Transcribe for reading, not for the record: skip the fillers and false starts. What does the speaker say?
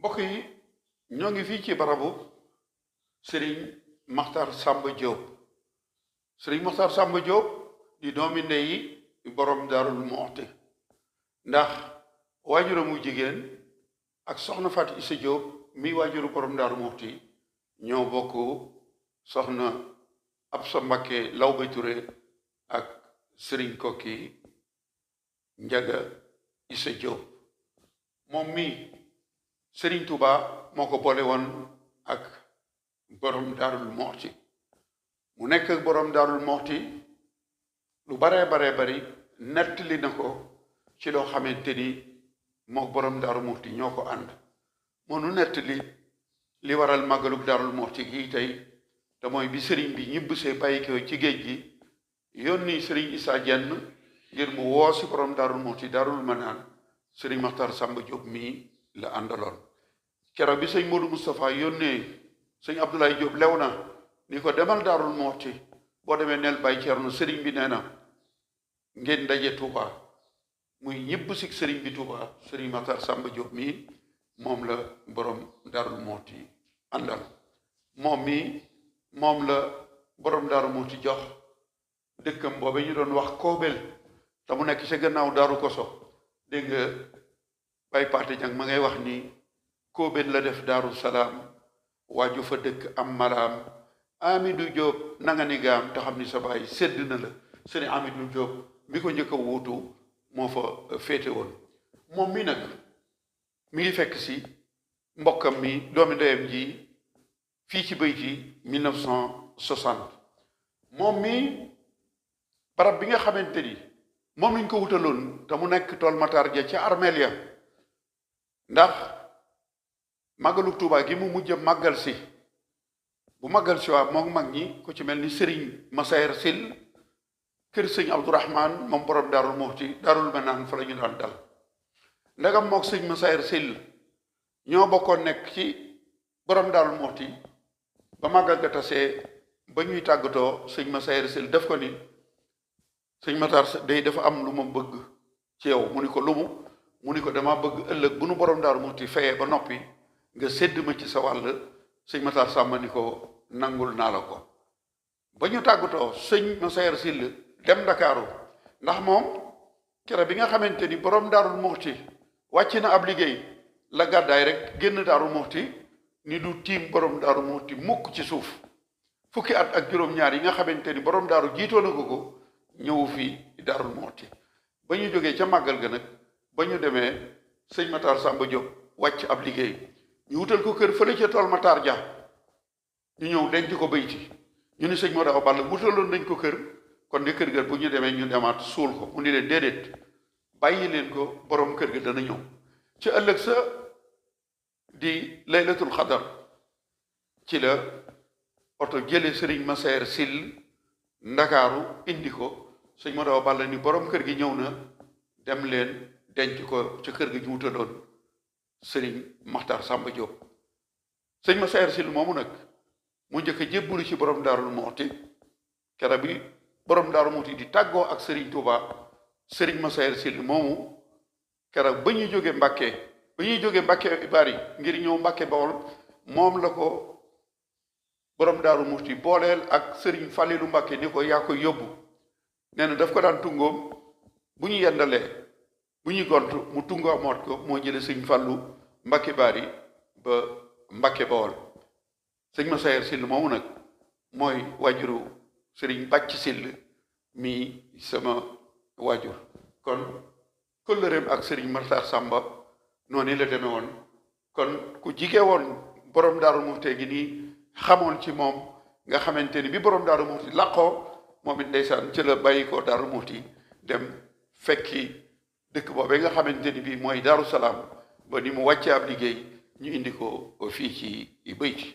mbokk yi ñoo ngi fii ci barabu Serigne Makhtar Samba Diop Serigne Makhtar Samba Diop di doomi ndeyi borom Daarul Muxti ndax waajuramu jigéen ak soxna Fatou Issa Diop mi waajuru borom Daarul Muxti ñoo bokk soxna Absa Mbakke Lawbe Touré ak Serigne Kokki Njaga Issa Diop moom mi Serigne Touba moo ko boole woon ak borom Daarul Muxti mu nekk ak borom Daarul Muxti lu baree bari nettali na ko ci loo xamante ni moo borom Daarul Muxti ñoo ko ànd moo nu nettali li waral màggalug Daarul Muxti gii tey te mooy bi Serigne bi ñibbisee bàyyi ko ci géej gi yónni Serigne Issa Dieng ngir mu woo si borom Daarul Muxti Daarul Manaan Serigne Makhtar Samba Diop mii la àndaloon keroog bi sëñ Modou Moustapha yónnee sëñ Abdoulaye Diop lew na ni ko demal Daarul Muxti boo demee neel Baye Thierno Serigne bi nee na ngeen daje Touba muy ñëpp si Serigne bi Touba Serigne Makhtar Samba Diop mii moom la borom Daarul Muxti àndal moom la borom Daarul Muxti jox dëkkam boobe ñu doon wax Koobel te mu nekk ci gannaaw Daaru Koso dégg nga Baye Paate Jang ma ngay wax ni Koobel la def Daaru Salaam waaju fa dëkk am malaam Amidou Diop nanga ni gaam te xam ni sa baay sedd na la sëriñ Amidou Diop mi ko njëkk a wuutu moo fa féete woon moom mi nag mi ngi fekk si mbokkam mi doomi ndeyam ji fii ci Bayti 1960 moom mi barab bi nga xamante ni moom lañ ko wutaloon te mu nekk tool Matar ja ca armeel ya ndax màggalu Tuubaa gi mu mujj màggal si bu màggal si waa moom mag ñi ku ci mel ni Serigne Massaer Sil kër sëñ Abdourahman moom borom Daarul Muxti Daarul Manaan fa la ñu daan dal ndagam mook sëñ Massaer Sil ñoo bokkoon nekk ci borom Daarul Muxti ba màggal ga tasee ba ñuy tàggatoo sëñ Massaer Sil def ko ni sëñ Matar day dafa am lu ma bëgg ci yow mu ni ko lumu mu ni ko dama bëgg ëllëg bu nu borom Daarul Muxti fayee ba noppi nga sédd ma ci sa wàll sëñ Matar Samba ni ko nangul naa la ko ba ñu tàggatoo sëñ Massaer Sil dem Ndakaaru ndax moom kere bi nga xamante ni borom Daarul Muxti wàcc na ab liggéey la gàddaay rek génn Daarul Muxti ni du tiim borom Daarul Muxti mukk ci suuf fukki at ak juróom-ñaar yi nga xamante ni borom daaru jiitoo na ko ñëwu fii Daarul Muxti ba ñu jógee ca màggal ga nag ba ñu demee sëñ Matar Samba Diop wàcc ab liggéey ñu wutal ko kër fële ca tool Matar ja ñu ñëw denc ko Bayti ñu ni sëñ Modou Awa Balla wutaloon nañ ko kër kon di kër ga bu ñu demee ñu demaat suul ko mu ni leen déedéet bàyyi leen ko borom kër ga dana ñëw ci ëllëg sa di laylatul xadar ci la oto jële Serigne Massaer Sil Ndakaaru indi ko sëñ Modou Awa Balla ni borom kër gi ñëw na dem leen denc ko ca kër gi ñu wutaloon Serigne Makhtar Samba Diop sëñ Massaer Sil moomu nag mu njëkk a jébbalu ci borom Daarul Muxti kera bi borom Daarul Muxti di tàggoo ak Serigne Touba Serigne Massaer Sil moomu kera ba ñuy jóge Mbàkke bari ngir ñëw Mbàkke Bawol moom la ko borom Daarul Muxti booleel ak Serigne Fàllilu Mbàkke ni ko yaa koy yóbbu nee na daf ko daan tungoom bu ñu yendalee bu ñu gont mu tungoo moot ko moo jële sëñ Fàllu Mbàkke bari ba Mbàkke Bawol sëñ Massaer Sil moomu nag mooy wajuru Serigne Bàcc Sil mi sama wajur kon kóllëreem ak Serigne Makhtar Samba noonu la demee woon kon ku jige woon borom Daarul Muxti gi nii xamoon ci moom nga xamante ni bi borom Daarul Muxti làqoo moom it ndeysaan ci la bàyyi ko Daarul Muxti dem fekki dëkk boobee nga xamante ni bii mooy Daaru Salaam ba ni mu wàccee ab liggéey ñu indi ko fii ci Bayti